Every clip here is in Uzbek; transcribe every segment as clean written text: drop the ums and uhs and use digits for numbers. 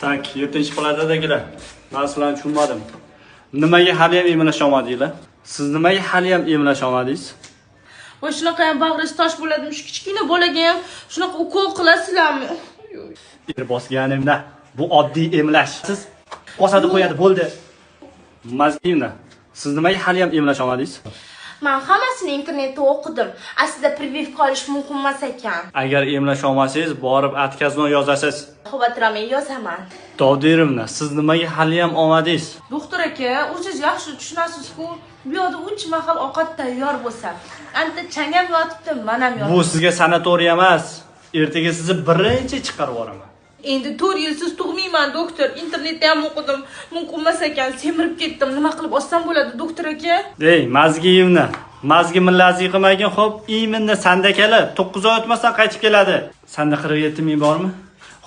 Так, 7 palatadagilar. Men sizlarni tushunmadim. Nimaga hali ham emlasha olmadinglar? Siz nimaga hali ham emlasha olmadingiz? Voy, shunaqa ham bag'ringiz tosh bo'ladimi? Shu kichkina bolaga ham shunaqa ukol qilasizlarmi? Er bosganimda bu oddiy emlash. Siz bosadi qo'yadi, bo'ldi. Mazgimda. Siz nimaga hali ham emlasha olmadingiz? Man hammasini internetda o'qidim. Aslida прививка olish mumkin emas ekan. Agar emlasha olmasangiz, borib отказной yozasiz. Xavotir olmang, yozaman. Dodirovna, siz nimaga hali ham olmadingiz? Doktor aka, o'zingiz yaxshi tushunasiz-ku. Bu yoqda 3 mahal ovqat tayyor bo'lsa, anta changam yotibdi, man ham yotibdi. Bu sizga sanatoriya emas. Ertaga sizni birinchi chiqarib yuboraman. Endi 4 yilsiz tug'mayman, doktor. Internetda ham o'qidim. Mumkin emas ekan, semirib ketdim. Nima qilib ozsam bo'ladi, doktor aka? Ey, мозги ingni. Мозги millazi qilmagin, xo'p, именно sandakalar 9 oy o'tmasdan qaytib keladi. Sanda 47 ming bormi?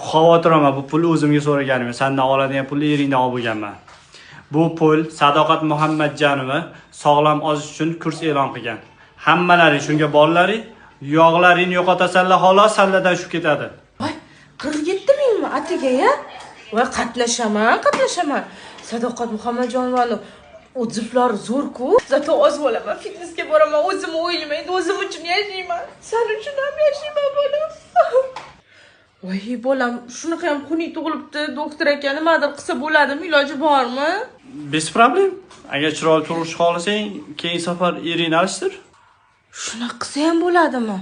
Xavotir olma, bu pulni o'zimga so'raganim yo'q. Sandan oladigan pulni eringdan olib bo'lganman. Bu pul Sadoqat Muhammadjanova sog'lom ozish uchun kurs e'lon qilgan. Hammalaring shunga borlaring, yog'laringni yo'qotasanlar, xolos, salladan shu ketadi. Voy, 47 mingmi atiga ya? Voy, qatnashaman, qatnashaman. Sadoqat Muhammadjonovani отзыв lari zo'r-ku. Зато ozib olaman, fitnessga boraman, o'zimni o'ylayman, endi o'zim uchun yashayman. San uchun ham yashayman, bolam. Voy, bolam, shunaqa ham xunuk tug'ilibdi, doktor aka, nimadir qilsa bo'ladimi, iloji bormi? Без проблем. Agar chiroyli tug'ishni xohlasang, keyingi safar eringni alishtir. Shunaqa qilsa ham bo'ladimi?